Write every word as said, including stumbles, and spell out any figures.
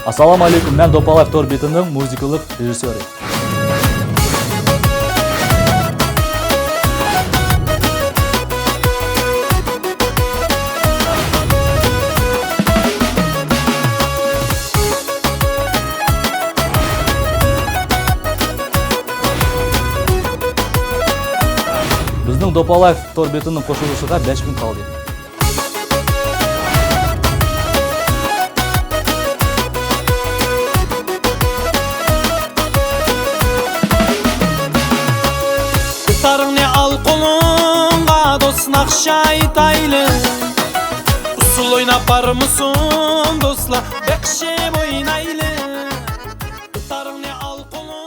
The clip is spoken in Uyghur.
ئەسسالامۇ ئەلەيكۇم، مەن دوپالايف تور بېتىنىڭ مۇزىكىلىق رېژىسسيورى. بىزنىڭ دوپالايف تور بېتىنىڭ قوشۇلۇشىغا بەش كۈن قالدى. دۇتارىڭنى ئال قولۇڭغا، دوست ناخشا ئېيتايلى. ئۇسسۇل ئويناپ بارمىسۇن دوستلار، بېقىشى بۇ